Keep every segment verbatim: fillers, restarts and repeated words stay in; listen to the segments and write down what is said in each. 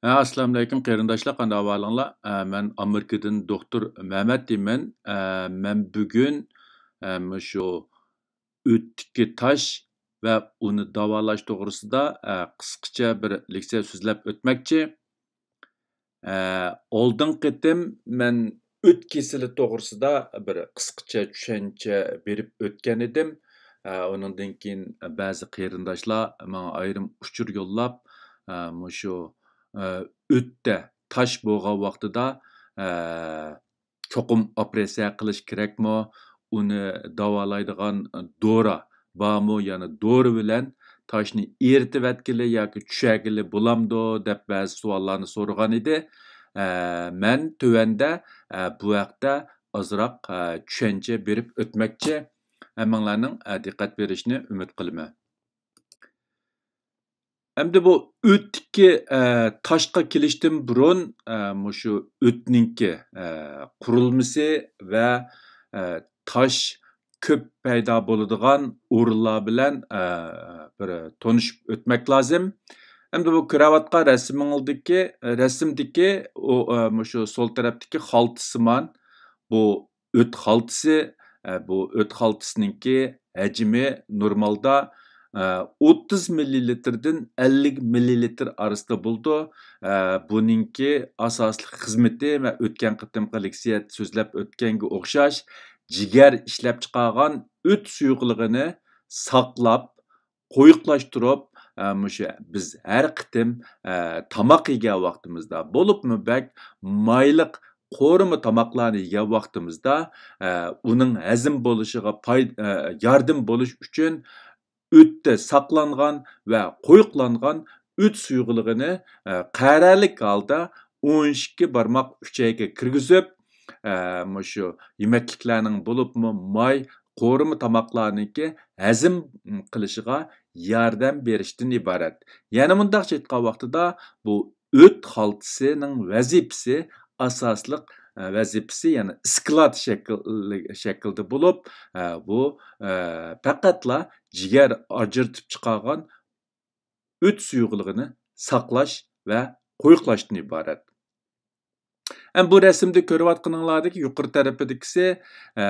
ھە، ئەسسالامۇئەلەيكۇم قېرىنداشلار، قانداق ئەھۋالىڭلار؟ ئە، مەن ئامېرىكىدىن دوختۇر مەمەت دەيمەن. ئە، مەن بۈگۈن، ئە، مۇشۇ ئۆتتىكى تاش ۋە ئۇنى داۋالاش توغرىسىدا، ئە، قىسقىچە بىر لېكسىيە سۆزلەپ ئۆتمەكچى. ئە، ئالدىنقى قېتىم مەن ئۆت كېسىلى توغرىسىدا بىر قىسقىچە چۈشەنچە بېرىپ ئۆتكەن ئىدىم. ئە، ئۇنىڭدىن كېيىن بەزى قېرىنداشلار ماڭا ئايرىم ئۇچۇر يوللاپ، ئە، مۇشۇ، ئە، ئۆتتە تاش بولغان ۋاقتىدا، ئە، چوقۇم ئوپېراتسىيە قىلىش كېرەكمۇ؟ ئۇنى داۋالايدىغان دورا بارمۇ؟ يەنى دورا بىلەن تاشنى ئېرىتىۋەتكىلى ياكى چۈشەرگىلى بولامدۇ؟ دەپ بەزى سوئاللارنى سورىغان ئىدى. ئە، مەن تۆۋەندە، ئە، بۇ ھەقتە ئازراق، ئە، چۈشەنچە بېرىپ ئۆتمەكچى. ھەممىڭلارنىڭ، ئە، دىققەت بېرىشىنى ئۈمىد قىلىمەن. ئەمدى بۇ ئۆتتىكى، ئە، تاشقا كېلىشتىن بۇرۇن، ئە، مۇشۇ ئۆتنىڭكى، ئە، قۇرۇلمىسى ۋە، ئە، تاش كۆپ پەيدا بولىدىغان ئورۇنلار بىلەن، ئە، بىر تونۇشۇپ ئۆتمەك لازىم. ئەمدى بۇ كۆرۈۋاتقان رەسىمىڭىزدىكى، رەسىمدىكى ئۇ، ئە، مۇشۇ سول تەرەپتىكى خالتىسىمان بۇ ئۆت خالتىسى، ئە، بۇ ئۆت خالتىسىنىڭكى ھەجمى نورمالدا، ئە، ئوتتۇز مىللىلىتىردىن ئەللىك مىللىلىتىر ئارىسىدا بولىدۇ. ئە، بۇنىڭكى ئاساسلىق خىزمىتى، مەن ئۆتكەن قېتىمقى لېكسىيە سۆزلەپ ئۆتكەنگە ئوخشاش، جىگەر ئىشلەپچىقارغان ئۆت سۇيۇقلۇقىنى ساقلاپ، قويۇقلاشتۇرۇپ، ئە، مۇشۇ بىز ھەر قېتىم، ئە، تاماق يېگەن ۋاقتىمىزدا، بولۇپمۇ بەك مايلىق قورۇما تاماقلارنى يېگەن ۋاقتىمىزدا، ئە، ئۇنىڭ ھەزىم بولۇشىغا پاي-، ئە، ياردىمى بولۇش ئۈچۈن ئۆتتە ساقلانغان ۋە قويۇقلانغان ئۆت سۇيۇقلۇقىنى، ئە، قەرەلىك ھالدا ئون ئىككى بارماق ئۈچەيگە كىرگۈزۈپ، ئە، مۇشۇ يېمەكلىكلەرنىڭ، بولۇپمۇ ماي، قورۇما تاماقلارنىڭكى ھەزىم قىلىشىغا ياردەم بېرىشتىن ئىبارەت. يەنە مۇنداقچە ئېيتقان ۋاقتىدا، بۇ ئۆت خالتىسىنىڭ ۋەزىپىسى، ئاساسلىق، ئە، ۋەزىپىسى، يەنى ئىسكىلات شەكىل-، شەكلىدە بولۇپ، ئە، بۇ، ئە، پەقەتلا جىگەر ئاجرىتىپ چىقارغان ئۆت سۇيۇقلۇقىنى ساقلاش ۋە قويۇقلاشتىن ئىبارەت. ھەم بۇ رەسىمدە كۆرۈۋاتقىنىڭلاردىكى يۇقىرى تەرىپىدىكىسى، ئە،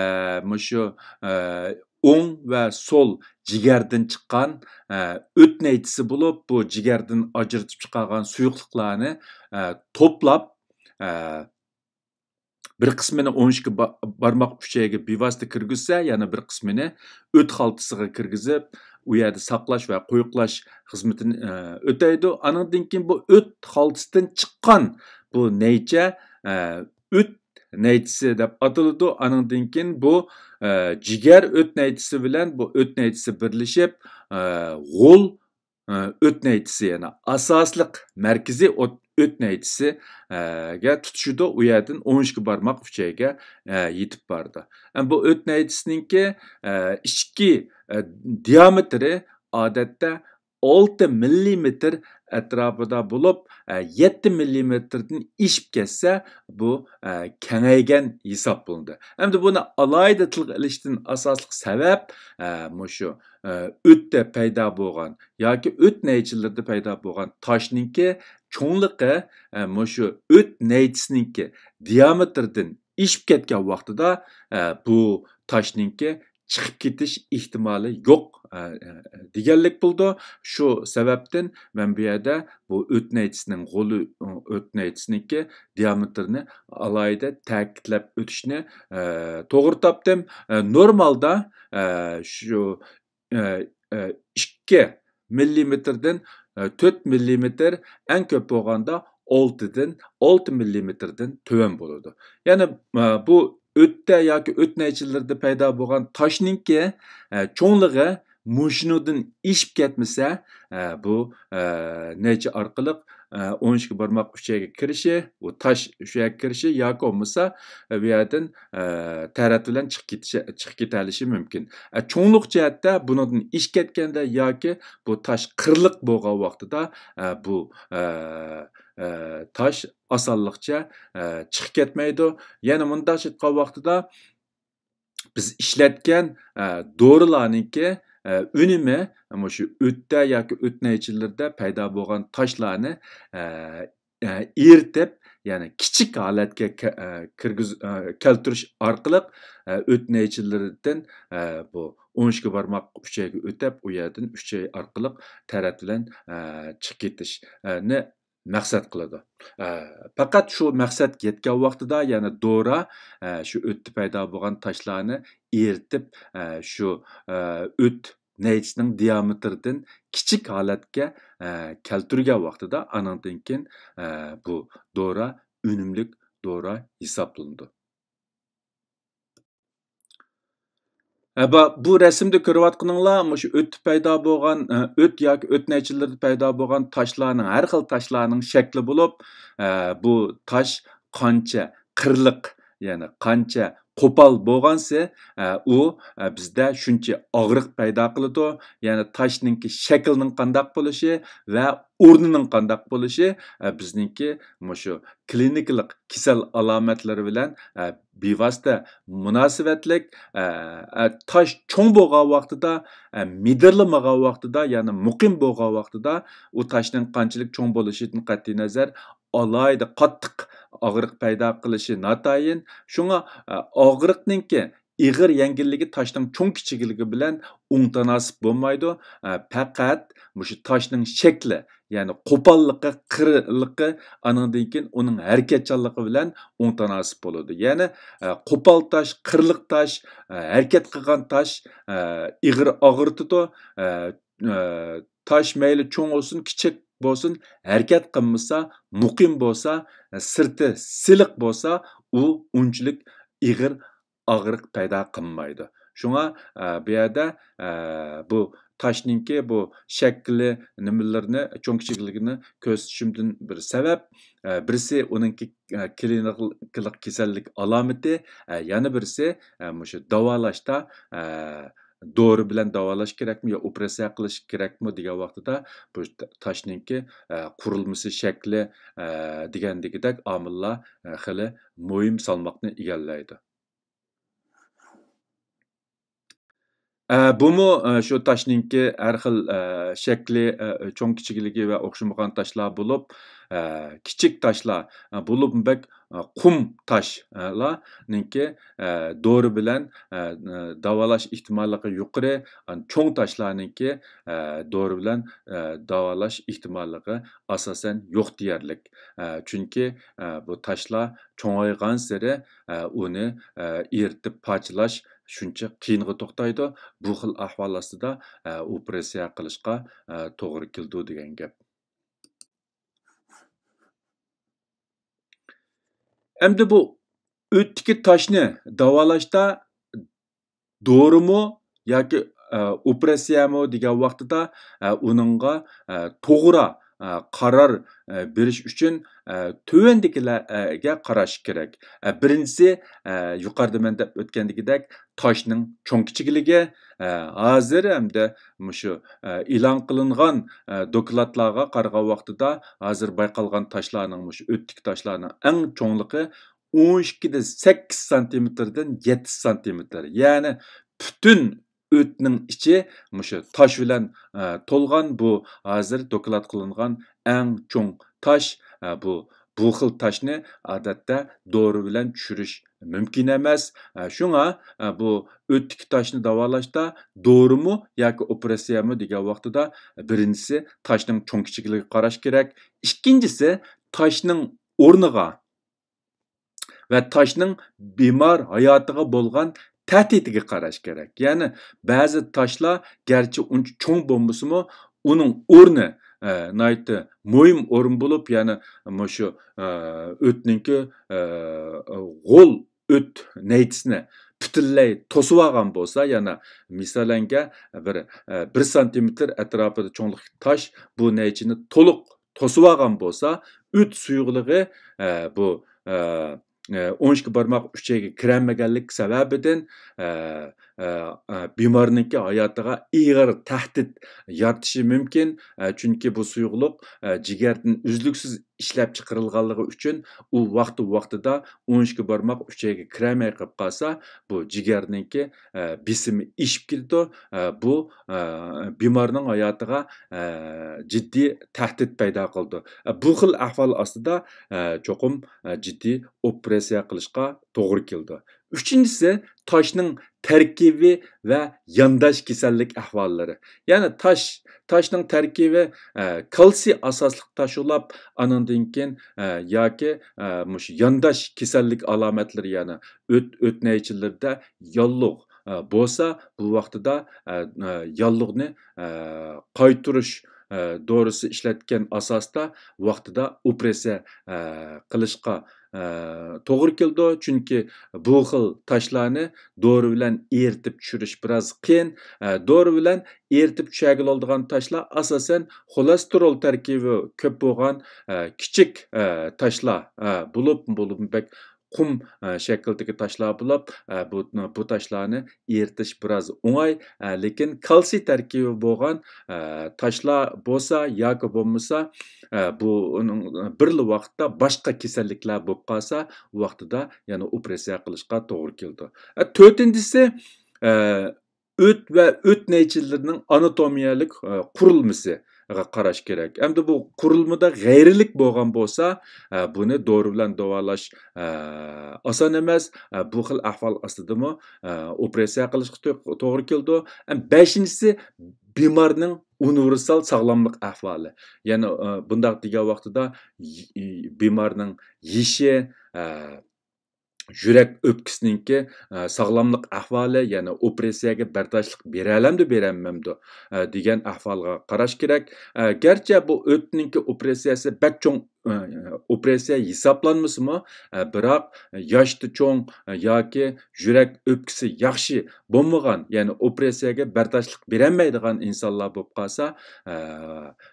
مۇشۇ، ئە، ئوڭ ۋە سول جىگەردىن چىققان، ئە، ئۆت نەيچىسى بولۇپ، بۇ جىگەردىن ئاجرىتىپ چىقارغان سۇيۇقلۇقلارنى، ئە، توپلاپ، ئە، بىر قىسمىنى ئون ئىككى با-، بارماق ئۈچەيگە بىۋاسىتە كىرگۈزسە، يەنە بىر قىسمىنى ئۆت خالتىسىغا كىرگۈزۈپ، ئۇ يەردە ساقلاش ۋە قويۇقلاش خىزمىتىنى، ئە، ئۆتەيدۇ. ئانىڭدىن كېيىن بۇ ئۆت خالتىسىدىن چىققان بۇ نەيچە، ئە، ئۆت نەيچىسى دەپ ئاتىلىدۇ. ئانىڭدىن كېيىن بۇ، ئە، جىگەر ئۆت نەيچىسى بىلەن بۇ ئۆت نەيچىسى بىرلىشىپ، ئە، غول ئۆت نەيچىسى، يەنى ئاساسلىق مەركىزىي ئۆت نەيچىسىگە تۇتىشىدۇ. ئۇ يەردىن ئون ئىككى بارماق ئۈچەيگە يېتىپ بارىدۇ. بۇ ئۆت نەيچىسىنىڭكى ئىچكى دىئامېتىرى ئادەتتە ئالتە مىللىمېتىر ئەتراپىدا بولۇپ، يەتتە مىللىمېتىردىن ئېشىپ كەتسە، بۇ كېڭەيگەن ھېساب بولىدۇ. ئەمدى بۇنى ئالاھىدە تىلغا ئېلىشتىن ئاساسلىق سەۋەب مۇشۇ ئۆتتە پەيدا بولغان ياكى ئۆت نەيچىلىرىدە پەيدا بولغان تاشنىڭكى چوڭلۇقى، مۇشۇ ئۆت نەيچىسىنىڭكى دىئامېتىردىن ئېشىپ كەتكەن ۋاقتىدا، بۇ تاشنىڭكى چىقىپ كېتىش ئېھتىمالى يوق، دېگەنلىك بولىدۇ. شۇ سەۋەبتىن مەن بۇ يەردە بۇ ئۆت نەيچىسىنىڭ غولى، ئۆت نەيچىسىنىڭكى دىئامېتىرىنى ئالاھىدە تەكىتلەپ ئۆتۈشنى، توغرا تاپتىم. نورمالدا، شۇ، ئىككى مىللىمېتىردىن، تۆت مىللىمېتىر، ئەڭ كۆپ بولغاندا ئالتىدىن، ئالتە مىللىمېتىردىن تۆۋەن بولىدۇ. يەنى، بۇ ئۆتتە ياكى ئۆت نەيچىلىرىدە پەيدا بولغان تاشنىڭكى، چوڭلۇقى مۇشۇنىڭدىن ئېشىپ كەتمىسە، بۇ، نەيچە ئارقىلىق، ئون ئىككى بارماق ئۈچەيگە كىرىشى، بۇ تاش شۇ يەرگە كىرىشى ياكى بولمىسا، بۇ يەردىن، تەرەت بىلەن چىقىپ كېتىشى، چىقىپ كېتەلىشى مۇمكىن. چوڭلۇق جەھەتتە بۇنىڭدىن ئېشىپ كەتكەندە ياكى بۇ تاش قىرلىق بولغان ۋاقتىدا، بۇ، تاش ئاسانلىقچە، چىقىپ كەتمەيدۇ. يەنە مۇنداقچە ئېيتقان ۋاقتىدا، بىز ئىشلەتكەن، ئە، دورىلارنىڭكى، ئە، ئۈنۈمى مۇشۇ ئۆتتە ياكى ئۆت نەيچىلىرىدە پەيدا بولغان تاشلارنى، ئە، ئە، ئېرىتىپ، يەنى كىچىك ھالەتكە كە-، ئە، كىرگۈز-، ئە، كەلتۈرۈش ئارقىلىق، ئە، ئۆت نەيچىلىرىدىن، ئە، بۇ ئون ئىككى بارماق ئۈچەيگە ئۆتەپ، ئۇ يەردىن ئۈچەي ئارقىلىق تەرەت بىلەن، ئە، چىقىپ كېتىش، ئە، نى مەقسەت قىلىدۇ. ئە، پەقەت شۇ مەقسەتكە يەتكەن ۋاقتىدا يەنە دورا، ئە، شۇ ئۆتتە پەيدا بولغان تاشلارنى ئېرىتىپ، ئە، شۇ، ئە، ئۆت نەيچىسىنىڭ دىيامېتىرىدىن كىچىك ھالەتكە، ئە، كەلتۈرگەن ۋاقتىدا ئانىڭدىن كېيىن، ئە، بۇ دورا ئۈنۈملۈك دورا ھېسابلىنىدۇ. ئە، با-، بۇ رەسىمدە كۆرۈۋاتقىنىڭلار مۇشۇ ئۆتتە پەيدا بولغان، ئە، ئۆت ياكى ئۆت نەيچىلىرىدە پەيدا بولغان تاشلارنىڭ، ھەر خىل تاشلارنىڭ شەكلى بولۇپ، ئە، بۇ تاش قانچە قىرلىق، يەنى قانچە قوپال بولغانسېرى، ئە، ئۇ، ئە، بىزدە شۇنچە ئاغرىق پەيدا قىلىدۇ. يەنى تاشنىڭكى شەكلىنىڭ قانداق بولۇشى ۋە ئورنىنىڭ قانداق بولۇشى، ئە، بىزنىڭكى مۇشۇ كلىنىكىلىق كېسەل ئالامەتلىرى بىلەن، ئە، بىۋاسىتە مۇناسىۋەتلىك. ئە، ئە، تاش چوڭ بولغان ۋاقتىدا، ئە، مىدىرلىمىغان ۋاقتىدا، يەنى مۇقىم بولغان ۋاقتىدا ئۇ تاشنىڭ قانچىلىك چوڭ بولۇشىدىن قەتئىينەزەر، ئالاھىدە قاتتىق ئاغرىق پەيدا قىلىشى ناتايىن. شۇڭا، ئە، ئاغرىقنىڭكى ئېغىر يەڭگىللىكى تاشنىڭ چوڭ كىچىكلىكى بىلەن ئوڭ تاناسىپ بولمايدۇ. ئە، پەقەت مۇشۇ تاشنىڭ شەكلى، يەنى قوپاللىقى، قىرلىقى، ئانىڭدىن كېيىن ئۇنىڭ ھەرىكەتچانلىقى بىلەن ئوڭ تاناسىپ بولىدۇ. يەنى، ئە، قوپال تاش، قىرلىق تاش، ئە، ھەرىكەت قىلغان تاش، ئە، ئېغىر ئاغرىتىدۇ. ئە، ئە، تاش مەيلى چوڭ بولسۇن، كىچىك بولسۇن، ھەرىكەت قىلمىسا، مۇقىم بولسا، ئە، سىرتى سىلىق بولسا، ئۇ ئۇنچىلىك ئېغىر ئاغرىق پەيدا قىلمايدۇ. شۇڭا، ئە، بۇ يەردە، ئە، بۇ تاشنىڭكى بۇ شەكلى، نېمىلىرىنى، چوڭ كىچىكلىكىنى كۆرسىتىشىمدىن بىر سەۋەب، ئە، بىرسى ئۇنىڭكى، ئە، كلىنىكىلىق كېسەللىك ئالامىتى، ئە، يەنە بىرسى، ئە، مۇشۇ داۋالاشتا، ئە، دورا بىلەن داۋالاش كېرەكمۇ يا ئوپېراتسىيە قىلىش كېرەكمۇ دېگەن ۋاقتىدا بۇ تا-، تاشنىڭكى، ئە، قۇرۇلمىسى، شەكلى، ئە، دېگەندىكىدەك ئامىللار، ئە، خېلى مۇھىم سالماقنى ئىگىلەيدۇ. ئە، بۇمۇ، ئە، شۇ تاشنىڭكى ھەر خىل، ئە، شەكلى، ئە، چوڭ كىچىكلىكى ۋە ئوخشىمىغان تاشلار بولۇپ، ئە، كىچىك تاشلار، ئە، بولۇپمۇ بەك، ئە، قۇم تاشلارنىڭكى، ئە، دورا بىلەن، ئە، داۋالاش ئېھتىماللىقى يۇقىرى، ئە، چوڭ تاشلارنىڭكى، ئە، دورا بىلەن، ئە، داۋالاش ئېھتىماللىقى ئاساسەن يوق دېيەرلىك. ئە، چۈنكى، ئە، بۇ تاشلار چوڭايغانسېرى، ئە، ئۇنى، ئە، ئېرىتىپ پارچىلاش شۇنچە قىيىنغا توختايدۇ. بۇ خىل ئەھۋال ئاستىدا، ئە، ئوپېراتسىيە قىلىشقا، ئە، توغرا كېلىدۇ دېگەن گەپ. ئەمدى بۇ ئۆتتىكى تاشنى داۋالاشتا دورىمۇ ياكى، ئە، ئوپېراتسىيەمۇ دېگەن ۋاقتىدا، ئە، ئۇنىڭغا، ئە، توغرا، ئە، قارار، ئە، بېرىش ئۈچۈن، ئە، تۆۋەندىكىلەرگە قاراش كېرەك. ئە، بىرىنچىسى، ئە، يۇقىرىدا مەن دەپ ئۆتكەندىكىدەك تاشنىڭ چوڭ كىچىكلىكى. ئە، ھازىر ھەمدە مۇشۇ، ئە، ئېلان قىلىنغان، ئە، دوكلاتلارغا قارىغان ۋاقتىدا ھازىر بايقالغان تاشلارنىڭ، مۇشۇ ئۆتتىكى تاشلارنىڭ ئەڭ چوڭلۇقى ئون ئىككىدىن سەككىز سانتىمېتىردىن يەتتە سانتىمېتىر. يەنى پۈتۈن ئۆتنىڭ ئىچى مۇشۇ تاش بىلەن، ئە، تولغان. بۇ ھازىر دوكلات قىلىنغان ئەڭ چوڭ تاش. ئە، بۇ، بۇ خىل تاشنى ئادەتتە دورا بىلەن چۈشۈرۈش مۇمكىن ئەمەس. ئە، شۇڭا، ئە، بۇ ئۆتتىكى تاشنى داۋالاشتا دورىمۇ ياكى ئوپېراتسىيەمۇ دېگەن ۋاقتىدا، بىرىنچىسى تاشنىڭ چوڭ كىچىكلىكىگە قاراش كېرەك. ئىككىنچىسى تاشنىڭ ئورنىغا ۋە تاشنىڭ بىمار ھاياتىغا بولغان تەھدىتىگە قاراش كېرەك. يەنى بەزى تاشلار گەرچە ئۇنچە چوڭ بولمىسىمۇ، ئۇنىڭ ئورنى، ئە، ناھايىتى مۇھىم ئورۇن بولۇپ، يەنى مۇشۇ، ئە، ئۆتنىڭكى، ئە، غول ئۆت نەيچىسىنى پۈتۈنلەي توسۇۋالغان بولسا، يەنى مىسالەنگە بىر، ئە، بىر سانتىمېتىر ئەتراپىدا چوڭلۇقتىكى تاش بۇ نەيچىنى تولۇق توسۇۋالغان بولسا، ئۆت سۇيۇقلۇقى، ئە، بۇ، ئە، ئە، ئون ئىككى بارماق ئۈچەيگە كىرەلمىگەنلىك سەۋەبىدىن، ئە، ئە، ئە، بىمارنىڭكى ھاياتىغا ئېغىر تەھدىت يارىتىشى مۇمكىن. ئە، چۈنكى بۇ سۇيۇقلۇق، ئە، جىگەردىن ئۈزلۈكسىز ئىشلەپ چىقىرىلغانلىقى ئۈچۈن، ئۇ ۋاقتى ۋاقتىدا ئون ئىككى بارماق ئۈچەيگە كىرەلمەي قېلىپ قالسا، بۇ جىگەرنىڭكى، ئە، بېسىمى ئېشىپ كېتىدۇ. ئە، بۇ، ئە، بىمارنىڭ ھاياتىغا، ئە، جىددىي تەھدىت پەيدا قىلىدۇ. ئە، بۇ خىل ئەھۋال ئاستىدا، ئە، چوقۇم، ئە، جىددىي ئوپېراتسىيە قىلىشقا توغرا كېلىدۇ. ئۈچىنچىسى، تاشنىڭ تەركىبى ۋە يانداش كېسەللىك ئەھۋاللىرى. يەنى تاش، تاشنىڭ تەركىبى، ئە، كالتسىي ئاساسلىق تاش بولاپ، ئانىڭدىن كېيىن، ئە، ياكى، ئە، مۇشۇ يانداش كېسەللىك ئالامەتلىرى، يەنى ئۆت-، ئۆتنەيچىلىرىدە ياللۇغ، ئە، بولسا، بۇ ۋاقتىدا، ئە، ئە، ياللۇغنى، ئە، قايتۇرۇش، ئە، دورىسى ئىشلەتكەن ئاساستا ۋاقتىدا ئوپېراتسىيە، ئە، قىلىشقا، ئە، توغرا كېلىدۇ. چۈنكى بۇ خىل تاشلارنى دورا بىلەن ئېرىتىپ چۈشۈرۈش بىراز قىيىن. ئە، دورا بىلەن ئېرىتىپ چۈشۈرگىلى بولىدىغان تاشلار ئاساسەن خولېستېرول تەركىبى كۆپ بولغان، ئە، كىچىك، ئە، تاشلار، ئە، بولۇپ، بولۇپ بەك قۇم، ئە، شەكلىدىكى تاشلار بولۇپ، ئە، بۇ، بۇ تاشلارنى ئېرىتىش بىراز ئوڭاي. ئە، لېكىن كالتسىي تەركىبى بولغان، ئە، تاشلار بولسا ياكى بولمىسا، ئە، بۇ ئۇنىڭ بىرلا ۋاقىتتا باشقا كېسەللىكلەر بولۇپ قالسا، ۋاقتىدا يەنە ئوپېراتسىيە قىلىشقا توغرا كېلىدۇ. ئە، تۆتىنچىسى، ئە، ئۆت ۋە ئۆت نەيچىلىرىنىڭ ئاناتومىيەلىك، ئە، قۇرۇلمىسىغا قاراش كېرەك. ئەمدى بۇ قۇرۇلمىدا غەيرىيلىك بولغان بولسا، ئە، بۇنى دورا بىلەن داۋالاش، ئە، ئاسان ئەمەس. ئە، بۇ خىل ئەھۋال ئاستىدىمۇ، ئە، ئوپېراتسىيە قىلىشقا تو-، توغرا كېلىدۇ. ئە، بەشىنچىسى، بىمارنىڭ ئۇنىۋېرسال ساغلاملىق ئەھۋالى. يەنى، ئە، بۇنداق دېگەن ۋاقتىدا ي-، ي-، بىمارنىڭ يېشى، ئە، يۈرەك ئۆپكىسىنىڭكى، ئە، ساغلاملىق ئەھۋالى، يەنى ئوپېراتسىيەگە بەرداشلىق بېرەلەمدۇ، بېرەلمەمدۇ، ئە، دېگەن ئەھۋالغا قاراش كېرەك. ئە، گەرچە بۇ ئۆتنىڭكى ئوپېراتسىيەسى بەك چوڭ، ئە، ئوپېراتسىيە ھېسابلانمىسىمۇ، ئە، بىراق ياشتا چوڭ، ئە، ياكى يۈرەك ئۆپكىسى ياخشى بولمىغان، يەنى ئوپېراتسىيەگە بەرداشلىق بېرەلمەيدىغان ئىنسانلار بولۇپ قالسا، ئە،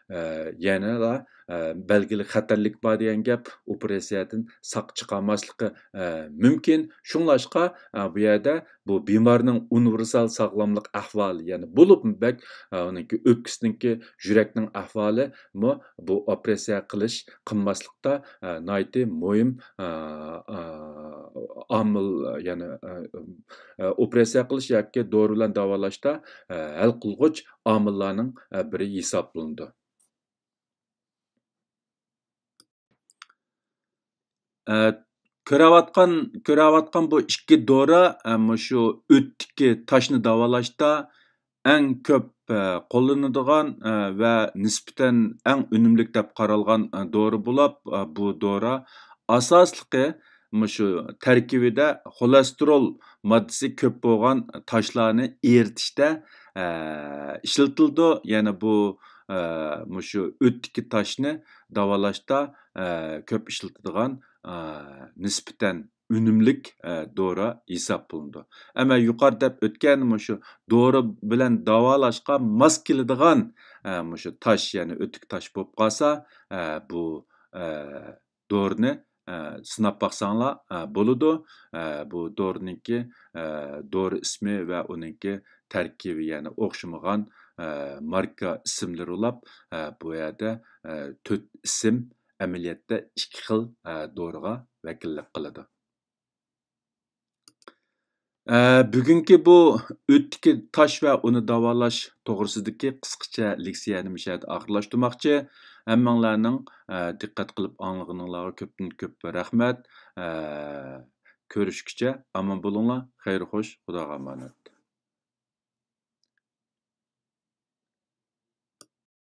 ئە، يەنىلا، ئە، بەلگىلىك خەتەرلىك بار دېگەن گەپ، ئوپېراتسىيەدىن ساق چىقالماسلىقى، ئە، مۇمكىن. شۇڭلاشقا، ئە، بۇ يەردە بۇ بىمارنىڭ ئۇنىۋېرسال ساغلاملىق ئەھۋالى، يەنى بولۇپمۇ بەك، ئە، ئۇنىڭكى ئۆپكىسىنىڭكى، يۈرەكنىڭ ئەھۋالىمۇ بۇ ئوپېراتسىيە قىلىش، قىلماسلىقتا، ئە، ناھايىتى مۇھىم، ئە، ئە، ئامىل، يەنى، ئە، ئە، ئوپېراتسىيە قىلىش ياكى دورا بىلەن داۋالاشتا، ئە، ھەل قىلغۇچ ئامىللارنىڭ، ئە، بىرى ھېسابلىنىدۇ. ئە، كۆرەۋاتقان، كۆرەۋاتقان بۇ ئىككى دورا، ئە، مۇشۇ ئۆتتىكى تاشنى داۋالاشتا ئەڭ كۆپ، ئە، قوللىنىدىغان، ئە، ۋە نىسبەتەن ئەڭ ئۈنۈملۈك دەپ قارالغان، ئە، دورا بولۇپ، ئە، بۇ دورا ئاساسلىقى مۇشۇ تەركىبىدە خولېستېرول ماددىسى كۆپ بولغان تاشلارنى ئېرىتىشتە، ئە، ئىشلىتىلىدۇ. يەنى بۇ، ئە، مۇشۇ ئۆتتىكى تاشنى داۋالاشتا، ئە، كۆپ ئىشلىتىدىغان، ئە، نىسبەتەن ئۈنۈملۈك، ئە، دورا ھېسابلىنىدۇ. ئەمما يۇقىرىدا دەپ ئۆتكەن مۇشۇ دورا بىلەن داۋالاشقا ماس كېلىدىغان، ئە، مۇشۇ تاش، يەنى ئۆتۈك تاش بولۇپ قالسا، ئە، بۇ، ئە، دورىنى، ئە، سىناپ باقساڭلار، ئە، بولىدۇ. ئە، بۇ دورىنىڭكى، ئە، دورا ئىسمى ۋە ئۇنىڭكى تەركىبى، يەنى ئوخشىمىغان، ئە، ماركا ئىسىملىرى بولاپ، ئە، بۇ يەردە، ئە، تۆت ئىسىم ئەمەلىيەتتە ئىككى خىل، ئە، دورىغا ۋەكىللىك قىلىدۇ. ئە، بۈگۈنكى بۇ ئۆتتىكى تاش ۋە ئۇنى داۋالاش توغرىسىدىكى قىسقىچە لېكسىيەنى مۇشۇ يەردە ئاخىرلاشتۇرماقچى. ھەممىڭلارنىڭ، ئە، دىققەت قىلىپ ئاڭلىغىنىڭلارغا كۆپتىن كۆپ رەھمەت. ئە، كۆرۈشكىچە ئامان بولۇڭلار. خەير خوش، خۇداغا ئامانەت.